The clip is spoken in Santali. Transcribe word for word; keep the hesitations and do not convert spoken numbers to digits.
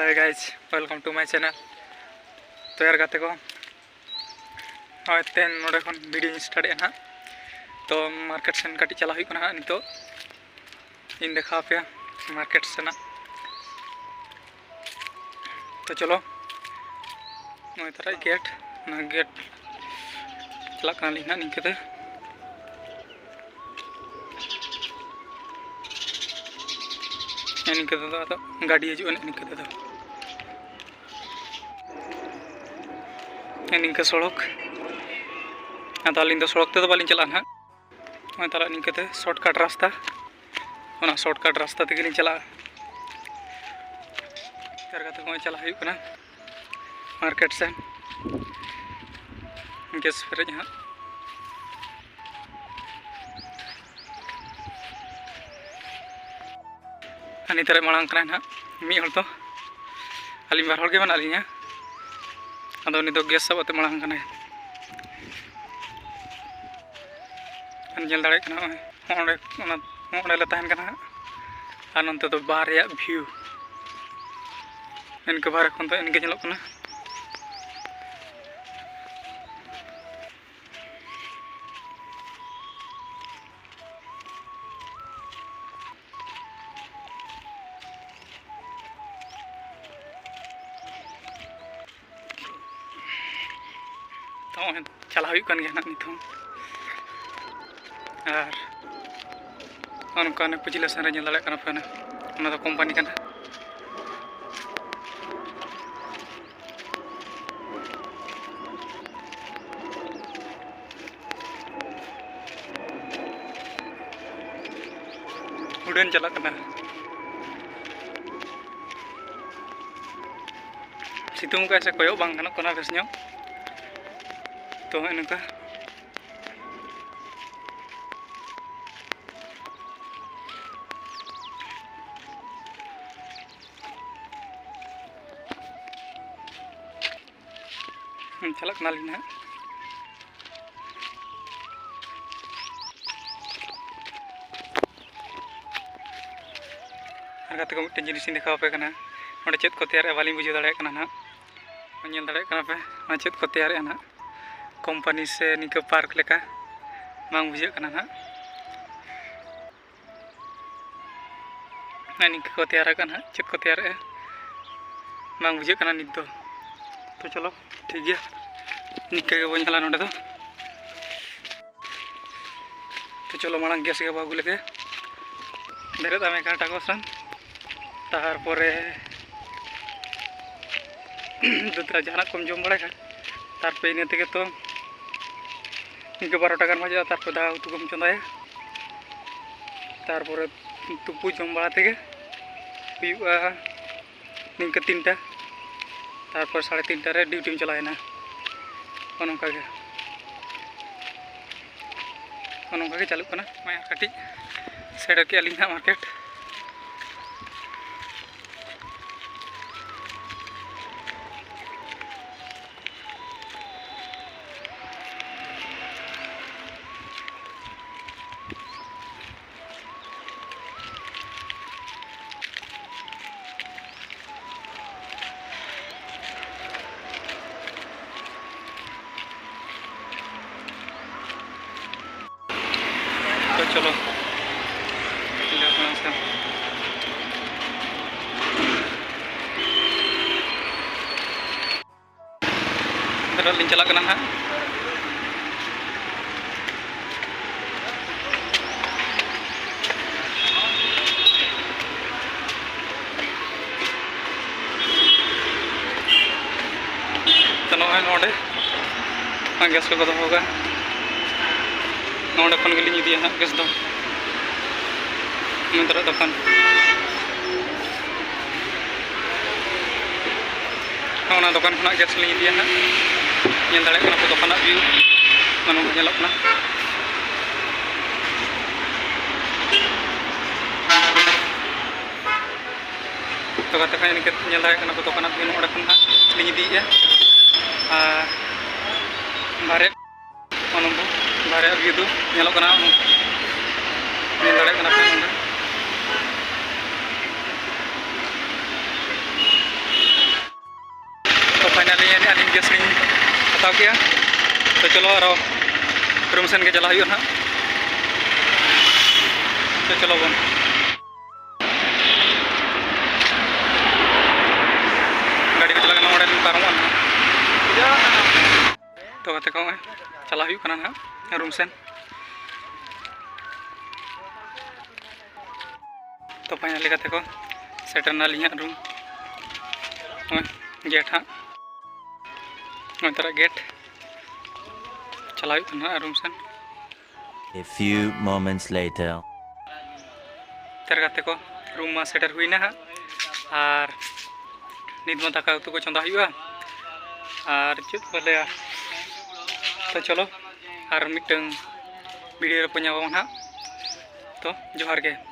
Hi guys, welcome to my channel. ᱛᱚ ᱭᱟᱨ ᱜᱟᱛᱮ ᱠᱚ, ᱦᱳᱭ, ᱛᱮᱦᱮᱧ ᱱᱚᱰᱮ ᱠᱷᱚᱱ ᱵᱷᱤᱰᱤᱭᱳᱧ ᱥᱴᱟᱨᱴ ᱮᱫᱼᱟ ᱱᱟᱦᱟᱜ᱾ ᱛᱚ ᱢᱟᱨᱠᱮᱴ ᱥᱮᱱ ᱠᱟᱹᱴᱤᱡ ᱪᱟᱞᱟᱜ ᱦᱩᱭᱩᱜ ᱠᱟᱱᱟ ᱦᱟᱸᱜ ᱱᱤᱛᱚᱜ᱾ ᱤᱧ ᱫᱮᱠᱷᱟᱣ ᱟᱯᱮᱭᱟ ᱢᱟᱨᱠᱮᱴ ᱥᱮᱱᱟᱜ᱾ ᱛᱚ ᱪᱚᱞᱚ, ᱱᱚᱜᱼᱚᱭ ᱛᱟᱨᱟ ᱜᱮᱴ, ᱚᱱᱟ ᱜᱮᱴ ᱪᱟᱞᱟᱜ ᱠᱟᱱᱟᱞᱤᱧ ᱦᱟᱸᱜ ᱱᱤᱝᱠᱟᱹ ᱛᱮ᱾ ᱱᱤᱝᱠᱟᱹ ᱛᱮᱫᱚ ᱟᱫᱚ ᱜᱟᱹᱰᱤ ᱦᱤᱡᱩᱜᱼᱟ ᱱᱤᱝᱠᱟᱹ ᱛᱮᱫᱚ᱾ ᱱᱤᱝᱠᱟᱹ ᱥᱚᱲᱚᱠ᱾ ᱟᱫᱚ ᱟᱹᱞᱤᱧ ᱫᱚ ᱥᱚᱲᱚᱠ ᱛᱮᱫᱚ ᱵᱟᱹᱞᱤᱧ ᱪᱟᱞᱟᱜᱼᱟ ᱱᱟᱦᱟᱜ᱾ ᱱᱚᱜᱼᱚᱭ ᱛᱟᱨᱟ ᱱᱤᱝᱠᱟᱹᱛᱮ ᱥᱚᱨᱴᱠᱟᱴ ᱨᱟᱥᱛᱟ, ᱚᱱᱟ ᱥᱚᱨᱴᱠᱟᱴ ᱨᱟᱥᱛᱟ ᱛᱮᱜᱮᱞᱤᱧ ᱪᱟᱞᱟᱜᱼᱟ᱾ ᱪᱟᱨ ᱠᱟᱛᱮ ᱱᱚᱜᱼᱚᱭ ᱪᱟᱞᱟᱜ ᱦᱩᱭᱩᱜ ᱠᱟᱱᱟ ᱢᱟᱨᱠᱮᱴ ᱥᱮᱱ, ᱜᱮᱥ ᱯᱮᱨᱮᱡ ᱦᱟᱸᱜ᱾ ᱦᱟᱹᱱᱤ ᱛᱟᱨᱟᱭ ᱢᱟᱲᱟᱝ ᱠᱟᱱᱟᱭ ᱱᱟᱦᱟᱜ ᱢᱤᱫ ᱦᱚᱲ ᱫᱚ᱾ ᱟᱹᱞᱤᱧ ᱵᱟᱨ ᱦᱚᱲ ᱜᱮ ᱢᱮᱱᱟᱜ ᱞᱤᱧᱟ᱾ ᱟᱫᱚ ᱩᱱᱤ ᱫᱚ ᱜᱮᱥ ᱥᱟᱵ ᱠᱟᱛᱮ ᱢᱟᱲᱟᱝ ᱠᱟᱱᱟᱭ᱾ ᱟᱨ ᱧᱮᱞ ᱫᱟᱲᱮᱭᱟᱜ ᱠᱟᱱᱟ ᱱᱚᱜᱼᱚᱭ, ᱱᱚᱜᱼᱚᱸᱰᱮ ᱚᱱᱟ, ᱱᱚᱜᱼᱚᱸᱰᱮ ᱞᱮ ᱛᱟᱦᱮᱱ ᱠᱟᱱᱟ ᱦᱟᱸᱜ᱾ ᱟᱨ ᱱᱚᱱᱛᱮ ᱫᱚ ᱵᱟᱦᱨᱮ ᱨᱮᱭᱟᱜ ᱵᱷᱤᱭᱩ, ᱤᱱᱠᱟᱹ ᱵᱟᱦᱨᱮ ᱠᱷᱚᱱ ᱫᱚ ᱤᱱᱠᱟᱹ ᱧᱮᱞᱚᱜ ᱠᱟᱱᱟ᱾ ᱛᱚ ᱱᱚᱜᱼᱚᱭ ᱪᱟᱞᱟᱣ ᱦᱩᱭᱩᱜ ᱠᱟᱱ ᱜᱮᱭᱟ ᱱᱟᱜ ᱱᱤᱛ ᱦᱚᱸ᱾ ᱟᱨ ᱱᱚᱜᱼᱚ ᱱᱚᱝᱠᱟ ᱚᱱᱮ ᱯᱟᱹᱪᱷᱞᱟᱹ ᱥᱮᱱ ᱨᱮ ᱧᱮᱞ ᱫᱟᱲᱮᱭᱟᱜ ᱠᱟᱱᱟ ᱯᱮ, ᱚᱱᱟ ᱫᱚ ᱠᱳᱢᱯᱟᱱᱤ ᱠᱟᱱᱟ᱾ ᱩᱰᱟᱹᱱ ᱪᱟᱞᱟᱜ ᱠᱟᱱᱟ᱾ ᱥᱤᱛᱩᱝ ᱠᱟᱜᱼᱟᱭ ᱥᱮ ᱠᱚᱭᱚᱜ ᱵᱟᱝ ᱜᱟᱱᱚᱜ ᱠᱟᱱᱟ ᱵᱮᱥ ᱧᱚᱜ᱾ ᱛᱚ ᱱᱚᱜᱼᱚᱭ ᱱᱚᱝᱠᱟ᱾ ᱦᱩᱸ, ᱪᱟᱞᱟᱜ ᱠᱟᱱᱟᱞᱤᱧ ᱱᱟᱦᱟᱜ᱾ ᱟᱨ ᱜᱟᱛᱮ ᱠᱚ, ᱢᱤᱫᱴᱮᱱ ᱡᱤᱱᱤᱥ ᱤᱧ ᱫᱮᱠᱷᱟᱣ ᱟᱯᱮ ᱠᱟᱱᱟ᱾ ᱚᱸᱰᱮ ᱪᱮᱫ ᱠᱚ ᱛᱮᱭᱟᱨᱮᱜᱼᱟ ᱵᱟᱹᱞᱤᱧ ᱵᱩᱡᱷᱟᱹᱣ ᱫᱟᱲᱮᱭᱟᱜ ᱠᱟᱱᱟ ᱱᱟᱦᱟᱜ᱾ ᱧᱮᱞ ᱫᱟᱲᱮᱭᱟᱜ ᱠᱟᱱᱟ ᱯᱮ, ᱚᱱᱟ ᱪᱮᱫ ᱠᱚ ᱛᱮᱭᱟᱨᱮᱜᱼᱟ ᱱᱟᱦᱟᱜ, ᱠᱳᱢᱯᱟᱱᱤ ᱥᱮ ᱱᱤᱝᱠᱟᱹ ᱯᱟᱨᱠ ᱞᱮᱠᱟ ᱵᱟᱝ ᱵᱩᱡᱷᱟᱹᱜ ᱠᱟᱱᱟ ᱱᱟᱦᱟᱜ᱾ ᱱᱚᱜᱼᱚᱭ ᱱᱤᱝᱠᱟᱹ ᱠᱚ ᱛᱮᱭᱟᱨ ᱟᱠᱟᱫ ᱱᱟᱦᱟᱜ, ᱪᱮᱫ ᱠᱚ ᱛᱮᱭᱟᱨᱮᱜᱼᱟ ᱵᱟᱝ ᱵᱩᱡᱷᱟᱹᱜ ᱠᱟᱱᱟ ᱱᱤᱛ ᱫᱚ᱾ ᱛᱚ ᱪᱚᱞᱚ, ᱴᱷᱤᱠ ᱜᱮᱭᱟ, ᱱᱤᱝᱠᱟᱹ ᱜᱮᱵᱚᱱ ᱧᱮᱞᱟ ᱱᱚᱸᱰᱮ ᱫᱚ᱾ ᱛᱚ ᱪᱚᱞᱚ, ᱢᱟᱲᱟᱝ ᱜᱮᱥ ᱜᱮᱵᱚ ᱟᱹᱜᱩ ᱞᱮᱜᱮ᱾ ᱵᱮᱨᱮᱫ ᱟᱢ ᱮᱜᱟᱨᱚᱴᱟ ᱠᱚ ᱥᱮᱱ, ᱛᱟᱨᱯᱚᱨᱮ ᱫᱟᱹᱛᱨᱟ ᱡᱟᱦᱟᱱᱟᱜ ᱠᱚᱢ ᱡᱚᱢ ᱵᱟᱲᱟᱭ ᱠᱷᱟᱱ, ᱛᱟᱨᱯᱚᱨᱮ ᱤᱱᱟᱹ ᱛᱮᱜᱮ ᱛᱚ ᱤᱱᱠᱟᱹ ᱵᱟᱨᱚᱴᱟ ᱜᱟᱱ ᱵᱟᱡᱟᱜᱼᱟ᱾ ᱛᱟᱨᱯᱚᱨᱮ ᱫᱟᱠᱟ ᱩᱛᱩ ᱠᱚᱢ ᱪᱚᱸᱫᱟᱭᱟ, ᱛᱟᱨᱯᱚᱨᱮ ᱛᱩᱯᱩ ᱡᱚᱢ ᱵᱟᱲᱟ ᱛᱮᱜᱮ ᱦᱩᱭᱩᱜᱼᱟ ᱱᱤᱝᱠᱟᱹ ᱛᱤᱱᱴᱟ, ᱛᱟᱨᱯᱚᱨ ᱥᱟᱲᱮ ᱛᱤᱱᱴᱟ ᱨᱮ ᱰᱤᱭᱩᱴᱤᱢ ᱪᱟᱞᱟᱣᱮᱱᱟ᱾ ᱚᱱᱮ ᱚᱱᱠᱟ ᱜᱮ, ᱚᱱᱮ ᱚᱱᱠᱟ ᱜᱮ ᱪᱟᱹᱞᱩᱜ ᱠᱟᱱᱟ᱾ ᱱᱚᱜᱼᱚᱭ ᱟᱨ ᱠᱟᱹᱴᱤᱡ ᱥᱮᱴᱮᱨ ᱠᱮᱜᱼᱟ ᱞᱤᱧ ᱦᱟᱸᱜ ᱢᱟᱨᱠᱮᱴ᱾ ᱛᱚ ᱪᱚᱞᱚ, ᱞᱟᱹᱭ ᱟᱯᱮ ᱠᱟᱱᱟ ᱥᱮ᱾ ᱱᱤᱛᱚᱜ ᱞᱤᱧ ᱪᱟᱞᱟᱜ ᱠᱟᱱᱟ ᱱᱟᱦᱟᱜ᱾ ᱛᱚ ᱱᱚᱜᱼᱚᱭ ᱱᱚᱰᱮ ᱜᱮᱥ ᱠᱚᱠᱚ ᱫᱚᱦᱚ ᱠᱟᱜᱼᱟ᱾ ᱱᱚᱰᱮ ᱠᱷᱚᱱ ᱜᱮᱞᱤᱧ ᱤᱫᱤᱭᱟ ᱦᱟᱸᱜ ᱜᱮᱥ ᱫᱚ᱾ ᱱᱚᱛᱮᱨᱮ ᱫᱚᱠᱟᱱ, ᱱᱚᱜᱼᱚ ᱱᱟ ᱫᱚᱠᱟᱱ ᱠᱷᱚᱱᱟᱜ ᱜᱮᱥ ᱞᱤᱧ ᱤᱫᱤᱭᱟ ᱦᱟᱸᱜ᱾ ᱧᱮᱞ ᱫᱟᱲᱮᱭᱟᱜ ᱠᱟᱱᱟ ᱯᱮ ᱫᱚᱠᱟᱱᱟᱜ ᱵᱷᱤᱭᱩ, ᱱᱚᱜᱼᱚ ᱱᱚᱝᱠᱟ ᱧᱮᱞᱚᱜ ᱠᱟᱱᱟ᱾ ᱛᱚ ᱜᱟᱛᱮ ᱠᱚ, ᱱᱤᱝᱠᱟᱹ ᱧᱮᱞ ᱫᱟᱲᱮᱭᱟᱜ ᱠᱟᱱᱟ ᱯᱮ ᱫᱚᱠᱟᱱᱟᱜ ᱵᱷᱤᱭᱩ, ᱱᱚᱰᱮ ᱠᱷᱚᱱ ᱦᱟᱸᱜ ᱞᱤᱧ ᱤᱫᱤᱭᱮᱫᱼᱟ᱾ ᱟᱨ ᱵᱟᱨᱭᱟ ᱚᱱᱟ ᱫᱚ ᱫᱟᱨᱮ ᱨᱮᱭᱟᱜ ᱵᱷᱤᱭᱩ ᱫᱚ ᱧᱮᱞᱚᱜ ᱠᱟᱱᱟ, ᱧᱮᱞ ᱫᱟᱲᱮᱭᱟᱜ ᱠᱟᱱᱟ ᱯᱮ ᱱᱚᱰᱮ᱾ ᱟᱹᱞᱤᱧ ᱜᱮᱥ ᱞᱤᱧ ᱦᱟᱛᱟᱣ ᱠᱮᱜᱼᱟ᱾ ᱛᱚ ᱪᱚᱞᱚ ᱟᱨᱚ ᱨᱩᱢ ᱥᱮᱱ ᱜᱮ ᱪᱟᱞᱟᱜ ᱦᱩᱭᱩᱜᱼᱟ ᱱᱟᱦᱟᱜ᱾ ᱛᱚ ᱪᱚᱞᱚ ᱵᱚᱱ᱾ ᱜᱟᱹᱰᱤ ᱠᱚ ᱪᱟᱞᱟᱜ ᱠᱟᱱᱟ, ᱚᱸᱰᱮ ᱞᱤᱧ ᱯᱟᱨᱚᱢᱚᱜᱼᱟ ᱱᱟᱦᱟᱜ᱾ ᱛᱚ ᱜᱟᱛᱮ ᱠᱚ, ᱱᱚᱜᱼᱚᱭ ᱪᱟᱞᱟᱜ ᱦᱩᱭᱩᱜ ᱠᱟᱱᱟ ᱱᱟᱦᱟᱜ ᱨᱩᱢ ᱥᱮᱱ᱾ ᱛᱚ finally ᱜᱟᱛᱮ ᱠᱚ, ᱥᱮᱴᱮᱨ ᱱᱟᱞᱤᱧ ᱦᱟᱸᱜ ᱨᱩᱢ᱾ ᱱᱚᱜᱼᱚᱭ ᱜᱮᱴ ᱦᱟᱸᱜ, ᱱᱚᱜᱼᱚᱭ ᱛᱟᱨᱟ ᱜᱮᱴ᱾ ᱪᱟᱞᱟᱜ ᱦᱩᱭᱩᱜ ᱠᱟᱱᱟ ᱦᱟᱸᱜ ᱨᱩᱢ ᱥᱮᱱ᱾ A few moments later. ᱛᱮᱨ ᱜᱟᱛᱮ ᱠᱚ, ᱨᱩᱢ ᱢᱟ ᱥᱮᱴᱮᱨ ᱦᱩᱭᱱᱟ ᱦᱟᱸᱜ, ᱟᱨ ᱱᱤᱛ ᱢᱟ ᱫᱟᱠᱟ ᱩᱛᱩ ᱠᱚ ᱪᱚᱸᱫᱟ ᱦᱩᱭᱩᱜᱼᱟ, ᱟᱨ ᱪᱮᱫ ᱠᱚ ᱞᱟᱹᱭᱟ᱾ ᱛᱚ ᱪᱚᱞᱚ, ᱟᱨ ᱢᱤᱫᱴᱟᱝ ᱵᱷᱤᱰᱤᱭᱳ ᱨᱮ ᱧᱟᱯᱟᱢᱟ ᱦᱟᱸᱜ᱾ ᱛᱚ ᱡᱚᱦᱟᱨ ᱜᱮ᱾